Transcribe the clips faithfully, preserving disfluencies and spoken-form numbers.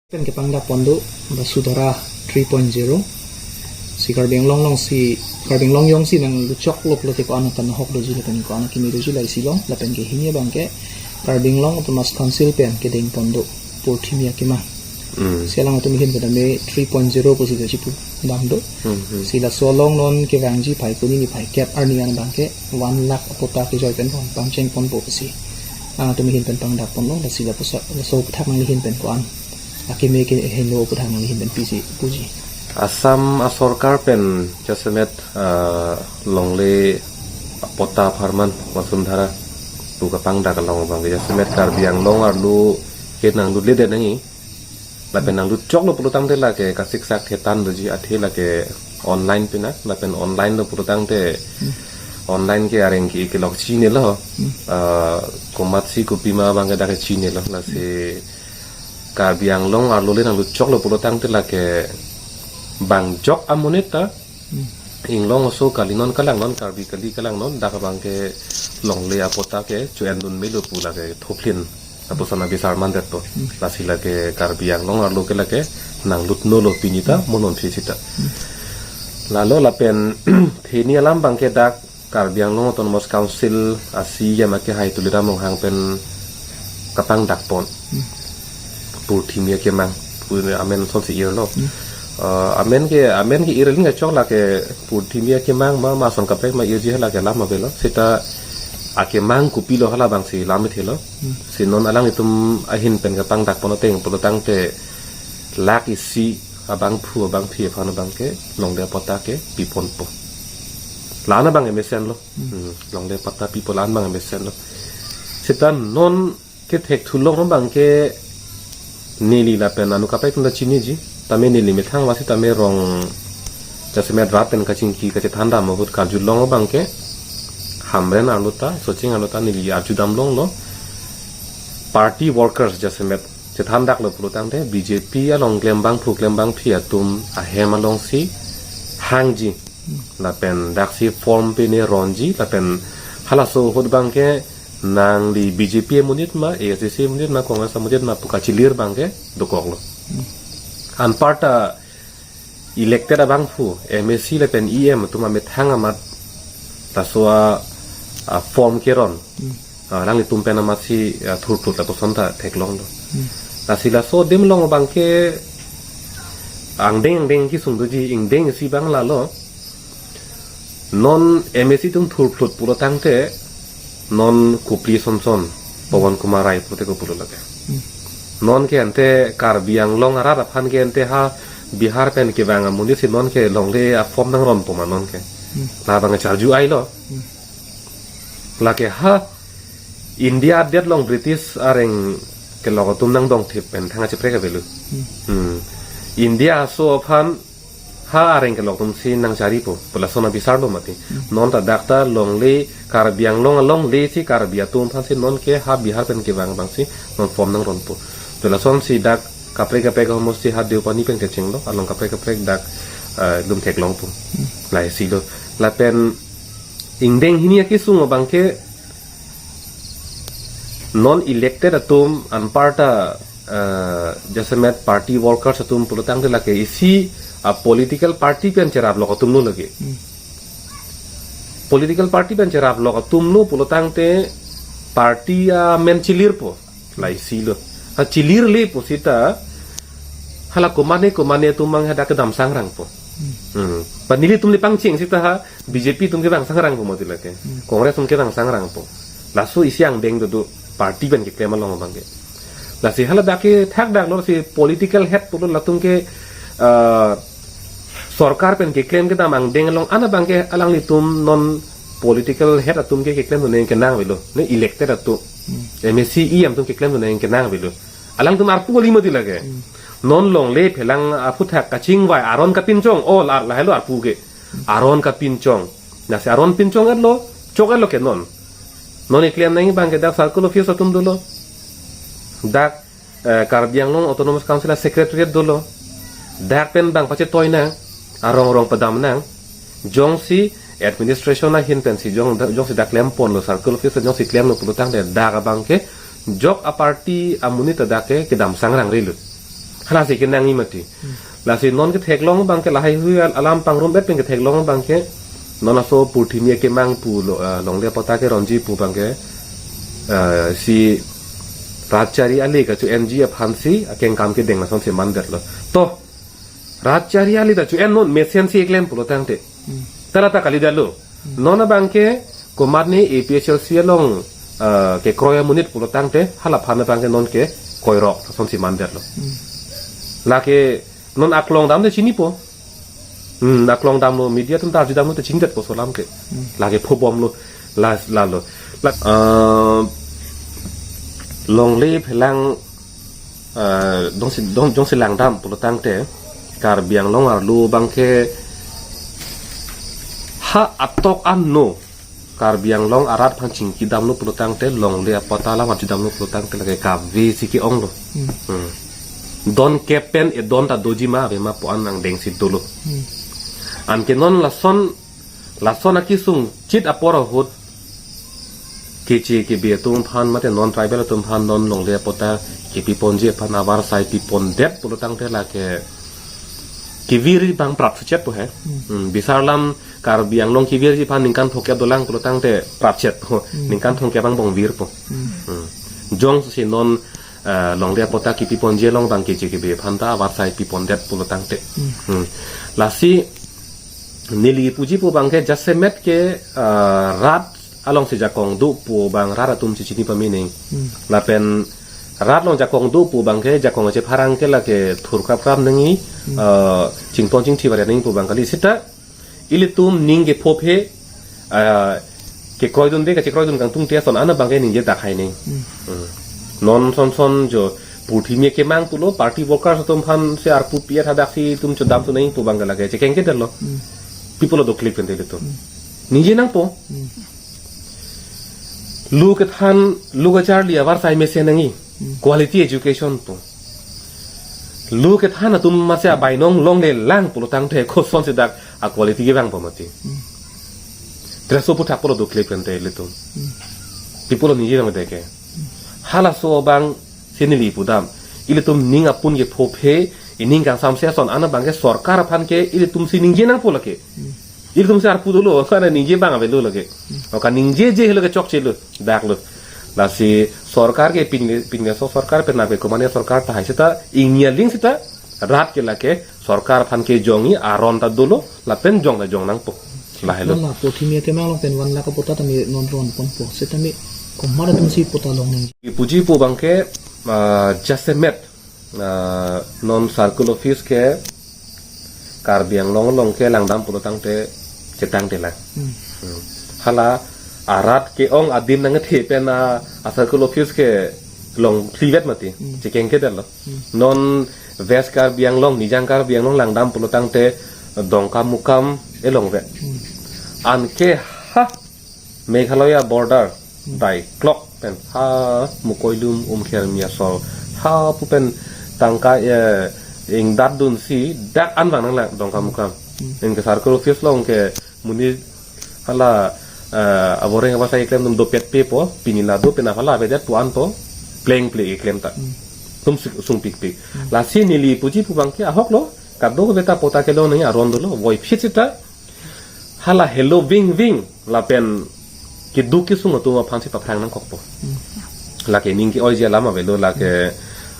Pen kepangdak pon do, Vasudhara three point zero. Si Karbi Anglong along si, Karbi Anglong jongsi nangluchok lok lote ko-an akan ahok doji lapen ko-an akeme doji lahai si long, lapen ke hini abang ke Karbi Anglong Autonomous Council pen kedeng pon do, Purthimi Akemang. Hmm. Si alangtum ahin pen tame three point zero pusi doji pu dam do. Hmm, hmm. Si laso along non kevangji phai kuni ni phai kep arni an abang ke one lakh apatta kejoi pen pon pangcheng ponpo pusi alangtum ahin pen pangdak pon long, lasi lapusa, laso aputhak nangli ahin pen ko-an akeme kehingno aputhak nangli ahin pen pisi puji. Assam asorkar pen jasemet, ah, longle apatta apharman Vasudhara pu kepangdak along abang ke jasemet Karbi Anglong arlo ke nanglut le det nangji. Lapen nangluchok lo pulo tangte lake kasiksak thetan doji, athe lake online pina, lapen online lo pulo tangte, hmm, online ke areng ke kelok chinilo. Hmm. Ah, komatsi kopima abang ke dak chinilo, lasi Karbi Anglong arlo le nangluchok lo pulo tangte lake bang jok amonit ta, hmm, Inglong oso kali non, kalang non, Karbi kali kalang non, dak abang ke longle apatta ke cho-en dun melo pu lake thophlin lapuson abisar mandet po. Hmm. Lasi lake Karbi Anglong arlo ke lake nanglut no lo pini ta, hmm, mo non phi sita. Hmm. Lalo lapen theni alam abang ke dak Karbi Anglong Autonomous Council a-CEM ake hai Tuliram Ronghang pen kepangdak pon. Hmm. Purthimi Akemang pu amen sonsi irlo. Hmm. Eh, amen ke, amen ke ir ling achok lake Purthimi Akemang ma, ma son kaprek ma irji hala ke alam avelo. Sita akemang kopilo hala abang si lam ithelo. Hmm. Si non alanglitum ahin pen kepangdak pon ateng pulo tangte lakh isi abangphu abangphi aphan abang ke longle apatta ke pi ponpo. La-an abang mesen lo. Hmm. Hmm, longle apatta pipo la-an abang mesen lo. Sita non kethek thulong abang ke neli lapen anu kaprek atum ta chiniji. Tame neli methang vasi tame rong jasemet rat pen kachingki kachethan dam ahut karjulong abang ke Hamren arlo ta, Socheng arlo ta neli arju dam longlo. Party workers jasemet chethan dak lo pulo tangte BJP along klem abangphu klem abangphi atum ahem alongsi hangji. Lapen daksi form pine ronji, lapen halaso ahut abang ke nangli BJP amonit ma, ASDC amonit ma, Congress amonit ma pu kachilir abang ke dokoklo. Hmm. Anparta elected abangphu, MAC lapen EM atum amethang amat laso a, a form keron. Hmm. Ah, alanglitum pen amatsi, ah, thurphlut lapuson ta theklonglo. Hmm. Lasi laso adim along abang ke angdeng angdeng kesung doji, ingdeng isi abang lalo. Non MAC atum thurphlut pulo tangte non kopli sonson Pawan Kumar Rai pulote kopulo lake. Hmm. Non ke ante Karbi Anglong arat aphan ke ante ha Bihar pen kevang amonit si non ke longle a form nangronpo ma non ke. Hmm. La abang charju ai lo. Hmm. Lake ha India adet along British areng kelok atum nangdongthip pen thang acheprek avelo. Hmm. Hmm. India aso aphan ha areng kelok atum si nangcharipo pu lason abisar lo mati. Hmm. Non ta dak ta longle Karbi Anglong alongle si Karbi atum aphan si non ke ha Bihar pen kevang abang si non form nangronpo. Pu lason si dak kaprek kaprek ahormu si ha Deopani pen kechenglo, along kaprek kaprek dak, eh, lum theklongpo. Hmm. Lahai si lo. Lapen ingdeng hini akesung abang ke non elected atum anparta, eh, jasemet party workers atum pulo tangte lake isi a political party pen cherap lok atum lo lake. Hmm. Political party pen cherap lok atum lo pulo tangte party amen chilirpo. Lahai si lo. Ha chilirle pusita hala komane komane atum mang hadak kedam sangrangpo. Hmm. Hmm. Ba nelitum le pangcheng sita ha BJP atum kevang sangrangpo mati lake. Hmm. Congress atum kevang sangrangpo. Laso isi angdeng dodo party pen keklem along abang ke. Lasi hala dak ke thakdak lo si political head pulo latum ke, ah, sorkar pen keklem kedam angdeng along an abang ke alanglitum non political head atum ke keklem duneng kenang avelo. Ne elected atum. Hmm. MAC EM atum keklem duneng kenang avelo. Alangtum arpu kali mati lake. Hmm. Non longle phelang aphuthak kachingvai aron kapinchong, oh, la, lahelo arpu ke. Aron kapinchong. Lasi aron pinchong etlo, chok etlo ke non. Non keklem nangji abang ke dak circle office atum dolo. Dak, eh, Karbi Anglong Autonomous Council a secretariat dolo. Dak pen bang pachetoi nang, arong arong padam nang. Jongsi administration ahin pensi jong, jongsi dak klem ponlo circle office jongsi klemlo pulo tangte dak abang ke jok a party amonit ta dak ke kedam sangrangre lo. Hala si kenangji mati. Lasi non ketheklong abangke lahai hui al-, alam pangrum et pen ketheklong abangke non aso Purthimi Akemang pu lo, ah, longle apota keronji pu abangke, ah, si rat chari ale kacho-enji aphansi akengkam kedeng lasonsi mandetlo. To, rat chari ale ta cho-en non mesen si eklem pulo tangte. Tala ta kali dalo. Non abangke komatne A P H L C along, ah, kekroi amonit pulo tangte, halaphan abangke non ke kroirok lasonsi mandetlo. Lake non aklong damte chinipo. Hmm, aklong damlo, media atum ta arju damlo te chinidetpo laso alam ke. Lake phobomlo, la, lalo. La, ah, longle phelang, ah, jongsi, jong, jongsi langdam pulo tangte, Karbi Anglong arlo abangke ha atok anno Karbi Anglong arat aphan chingki damlo pulo tangte, longle apota alam arju damlo pulo tangte lake kave si ke-onglo. Hmm. Don kep pen edon ta doji ma ave ma pu an angdeng si dolo. Anke non lason, lason akesung chit apor ahut keche kebe atum aphan mate non tribal atum aphan non longle apota kepiponji aphan avarsai pipondet pulo tangte lake kevir abang prap suchet po he. Hmm, bisar alam Karbi Anglong kevirji aphan ningkan thomkep dolang pulo tangte prapchet po. Ningkan thomkep angbong virpo. Hmm. Jongsi non, eh, longle apota kepiponji along abang keche kebe aphan ta avarsai pipondet pulo tangte. Hmm. Lasi neli puji pu abangke jasemet ke, eh, rat alongsi jakong do pu abang rat atum si chini pame nang. Lapen rat along jakong do pu abangke jakong chepharang ke lake thur krap krap nangji, eh, chington chingthi variat nangji pu abang kali seta ilitum ning kephophe, ah, kekroidunde kachekroidun kangtungte ason an abangke ningje dak hai nang. Hmm. Non son son jo Purthimi Akemang pulo party workers atum aphansi arpu pi-et hadaksi itum chodam tu nangji pu abangke lake chekeng kedetlo. Pi pulo doklik pen te ilitum. Ningje nangpo. Lo kethan, lo kacharli avarsai mesen nangji. Quality education pu. Lo kethan atum masi abainong longle lang pulo tangte kosonsi dak a quality kevangpo mati. Treso puthak pulo doklik pen te ilitum. Pi pulo ningje abang deke. Halaso abangsi neli pudam. Ilitum ning apun kephophe, ining kangsamse ason an abangke sorkar aphan ke ilitumsi ningje nangpo lake. Ilitumsi arpu dolo, karena ningje abang avelo lake. O kaningjeje helo ke chokchelo, daklo. Lasi sorkar ke pin, pinso sorkar pen ave komatne sorkar tahai seta, ingni aling seta, rat ke lake, sorkar aphan ke jongji, aron ta dolo, lapen jong ta jong nangpo. Lahelo. Non la Purthimi Akemang along pen one lakh apota tame non ronponpo. Setame komat atumsi apota long nang. Puji pu abangke, ah, jasemet, ah, non circle office ke Karbi Anglong along ke langdam pulo tangte chetangte lang. Hmm. Hmm. Hala arat ke-ong adim nangthe pen a, a circle office ke longphlivet mati. Hmm. Chekeng kedetlo. Hmm. Non West Karbi Anglong, Nijang Karbi Anglong langdam pulo tangte Dongkamukam elongvet. Hmm. Anke ha Meghalaya border, hmm, dai klok pen ha Mukoilum Umkhermi asor ha pu pen tangka, eh, ingdat dunsi dak anvang nanglang Dongkamukam. Hmm. Anke circle office along ke monit hala, eh, aboreng avarsai klemdun dopet pepo, pini la do pen aphan la avedet pu anpo, plengple keklem ta. Hmm. Atum sung, sungpikpik. Hmm. Lasi neli puji pu abangke ahoklo, kadokave ta apota kelong nangji aron dolo, voiphit seta, hala helo vingving lapen keduk kesung atum aphansi paphrang nangkokpo. Hmm. Lake ning ke-oiji alam avelo lake,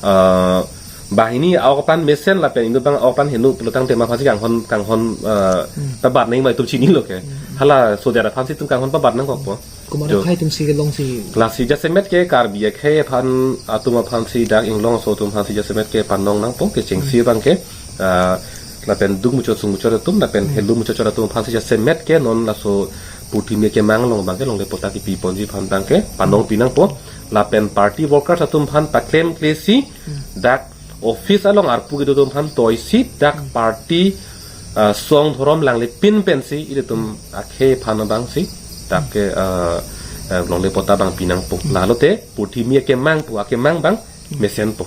eh, banghini a-ok aphan mesen lapen inut abang a-ok aphan heno pulo tangte ma aphansi kanghon, kanghon, eh, hmm, pabat nangji ma itum chinilo ke. Hmm. Hala sodet aphansi itum kanghon pabat nangkokpo. Komat, jo, akhai atumsi kelongsi. Lasi jasemet ke Karbi akhai aphan atum aphansi dak inglong aso atum aphansi jasemet ke panong nangpo kechengsi abangke, ah, lapen duk muchot sung muchot atum, lapen, hmm, helo muchot chot atum aphansi jasemet ke non laso Purthimi Akemang along abangke longle pota kepiponji aphan abangke panong pi nangpo. Lapen party workers atum aphan paklemklesi, hmm, dak office along arpu kedo atum aphan toisi dak, hmm, party, ah, song dhorom langlepin pensi ilitum akhai aphan abangsi dak ke, ah, ah, longle pota abang pi nangpo. Hmm. Lalote Purthimi Akemang pu akemang abang, hmm, mesenpo.